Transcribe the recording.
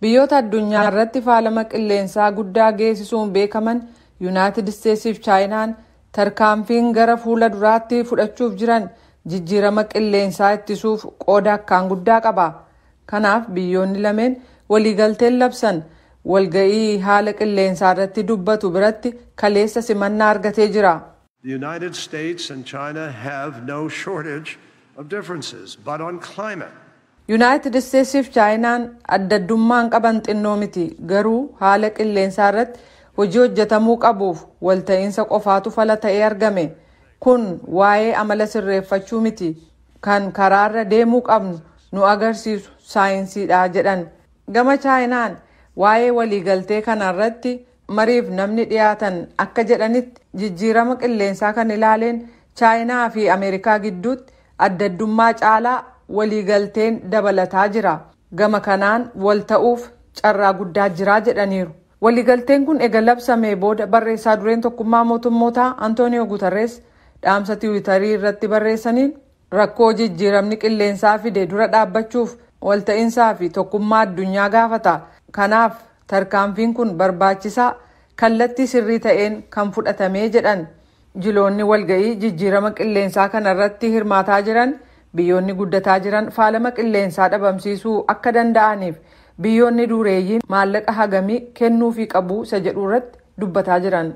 Biyyoota addunyaa irratti faalama qilleensaa guddaa geessisuun beekaman Yuunaayitid Isteetsiif Chaayinaan tarkaanfiin gara fuula duraatti fudhachuuf jiran jijjiirama qilleensaa ittisuuf qooda akkaan guddaa qaba. Kanaaf biyyoonni lameen waliigalteen labsan walga'ii haala qilleensaa irratti dubbatu biratti kaleessa simannaa argatee jira. The United States and China have no shortage of differences, but on climate, Yuunaayitid Isteetsiif Chaayinaan addaddummaan qaban xinnoo miti, garuu haala qilleensaa irratti hojii hojjetamuu qabuuf walta'iinsa qofaatu fala ta'ee argame. Kun waa'ee amala sirreeffachuu miti, kan karaarra deemuu qabnu nu agarsiisu saayinsiidha jedhan. Gama Chaayinaan waa'ee waliigaltee kanarratti mariif namni dhiyaatan akka jedhanitti, jijjiirama qilleensaa kan ilaaleen Chaayinaa fi Ameerikaa gidduutti addaddummaa caalaa waliigalteen dabalataa jira. Gama kanaan wal ta'uuf carraa guddaa jiraa jedhaniiru. Waliigalteen kun ega labsamee booda barreessaa dureen Tokkummaa Mootummootaa Antooniyoo Guterres dhaamsa Tiwiitarii irratti barreessaniin, rakkoo jijjiiramni qilleensaa fide dura dhaabbachuuf walta'iinsaa fi tokkummaa addunyaa gaafata. Kanaaf tarkaanfiin kun barbaachisaa, kallattii sirrii ta'een kan fudhatamee jedhan. Jiloonni walga'ii jijjiirama qilleensaa kana irratti hirmaataa jiran biyyoonni guddataa jiran faalama qilleensaa dhabamsiisuu akka danda'aniif biyyoonni dureeyyiin maallaqa hagamii kennuufii qabu isa jedhu irratti dubbataa jiran.